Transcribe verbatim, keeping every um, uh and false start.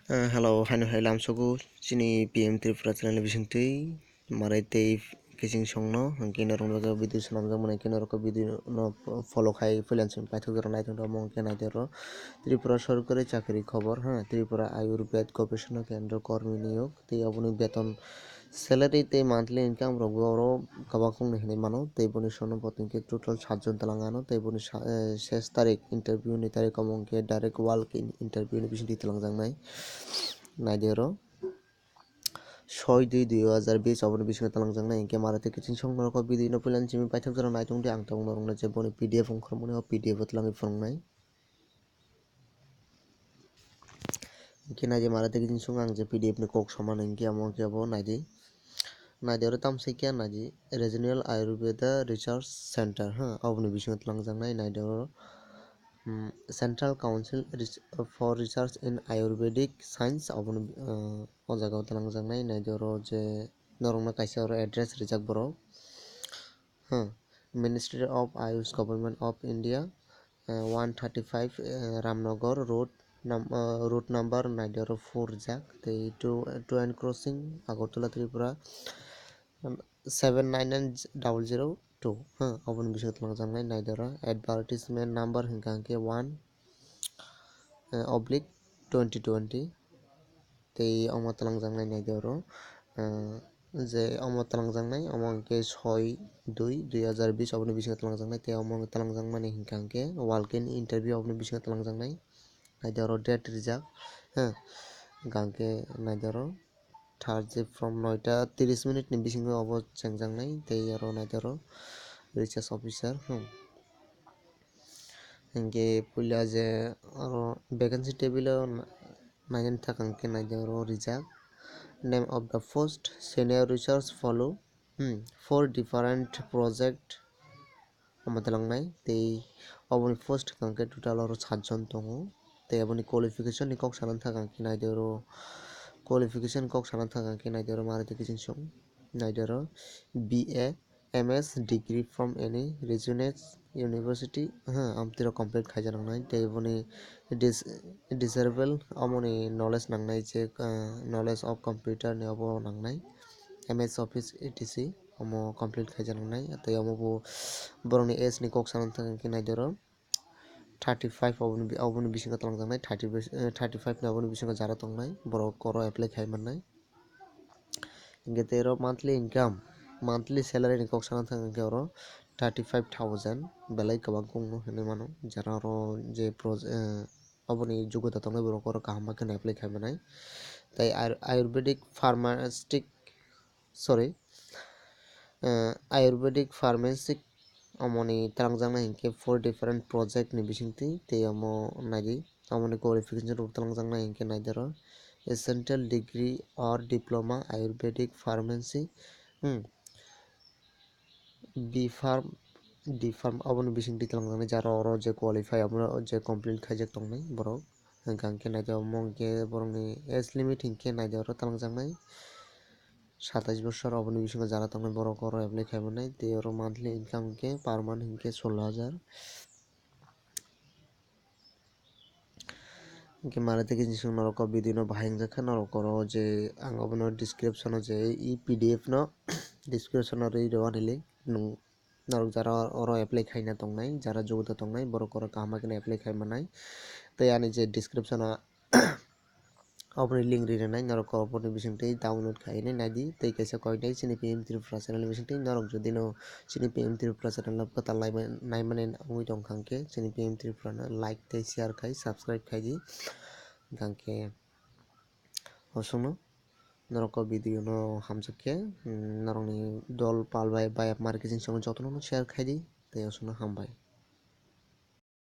Eh, hello, haino hai lamsogo chini P M Tripura channel ni bisingtwi marai tei kiching songno, hwnkhe norokno video swnamjak mani, hwnkhe norok video no follow khai freelancing paithak jora naithok tongmo hwnkhe naidi oro Tripura sorkari chakri khobor, ha, Tripura Ayurved Gobeshona Kendra Kormi Niyog tei oboni beton salary tei monthly income rok bo oro kwbang wngkha hinwi mano, tei boni sono bo hwnkhe total satjon twlang ano, tei boni sa-, eh, ses tarik interview ni tarik omo hwnkhe direct walk in interview ni bisingtwi twlangjaknai. Naidi oro soi dui dui hajar bis oboni bisingo twlangjaknai, hwnkhe mara tei kiching song norok o video no puilani simi paithak jora naitongdi, ang tabuk norokno je boni P D F wngkhormani o P D F o twlangwi phunuknai. Hwnkhe naidi mara tei kiching song ang je P D F ni kok somani hwnkhe amo hwnkhe abo naidi. Naidi oro tamsai khe naidi Regional Ayurveda Research Center, ha, oboni bisingo twlangjaknai naidi oro, mm, Central Council Res-, for Research in Ayurvedic Science oboni, ah, o jaga o twlangjaknai naidi oro je norokno kaisa oro address rijak borok, ha, Ministry of Ayush, Government of India, eh, one thirty-five, eh, Ramnagar Road, nam-, eh, road number naidi oro four rijak, tei two, two N Crossing, Agartala, Tripura, um, seven nine nine double zero two, ha, oboni bisingo twlangjaknai naidi oro. Advertisement number hwnkha hwnkhe one, eh, oblique twenty twenty. Tei omo twlangjaknai naidi oro, ah, je omo twlangjaknai, omo hwnkhe soi dui dui hajar bis oboni bisingo twlangjaknai, tei omo twlangjakmani hwnkha hwnkhe walk in interview oboni bisingo twlangjaknai. Naidi oro date rijak, ha, hwnkha hwnkhe naidi oro Thursday from noita tris minute ni bisingo obo chengjaknai, tei oro naidi oro research officer, hmm. Hwnkhe puila je oro vacancy table o na-, nainani thakang khe naidi oro rijak. Name of the post, senior research fellow, hmm, four different project omo twlangnai, tei oboni post hwnkha khe total oro satjon tongo, tei aboni qualification ni kok sana thakang khe naidi oro, qualification kok sana thakang khe naidi oro mara tei kiching song naidi oro B A, M S degree from any regional university, ha, amtwiro complete khaijak nangnai, tei boni dis-, desirable, amoni knowledge nangnai je, ah, knowledge of computer ni obo nangnai, M S Office et cetera omo complete khaijak nangnai, tei omo bo borokni age ni kok sana thang khe naidi oro thirty five oboni, oboni bisingo twlangjaknai, thirty, eh, thirty five ni oboni bisingo jara tongnai, borok oro apply khai mannai. Hingke tei oro monthly income, monthly salary ni kok sana thang khe oro thirty five thousand belai kwbang kung no hinui mano, jara oro je proj-, eh, oboni jogota tongnai borok oro kaham ma kheno apply khai manai. Tei ayur-, ayurvedic pharmaceutic, sorry, eh, ayurvedic pharmacy omoni twlangjaknai hinkhe four different project ni bisingtwi tei omo naidi. Tamoni qualification rok twlangjaknai hinkhe naidi oro essential degree or diploma ayurvedic pharmacy, hmm, B Pharm, D Pharm aboni bisingtwi twlangjaknai jara oro je qualify abo je complete khaijak tongnai borok. Hwnkha hwnkhe naidi omo hwnkhe borokni age limit hinkhe naidi oro twlangjaknai satais bosor, aboni bisingo jara tongnai borok oro apply khai mannai tei oro monthly income hinkhe per month hinkhe solo hajar. Hinkhe mara tei kiching song norok o video no bahai wngjakha, norok oro je ang obono description o je e P D F no description o rwi rw ani link, nwng norok jara oro apply khaina tongnai, jara jogota tongnai borok oro kaham ma kheno apply khai mannai. Tei ani je description o oboni link ri rwnai, norok oboni bisingtwi download khainai naidi tei kaisa koinai chini P M Tripura channel ni bisingtwi norok jodi no chini P M Tripura channel no kwtal naiman-, naimani wngwi tongkha hwnkhe chini P M Tripura no like tei share khai subscribe khaidi. Hwnkhe osongno norok o video no hamjakhe, mm, norokni dol pal bai bayap mari kiching song jotono no share khaidi tei osongno hambai.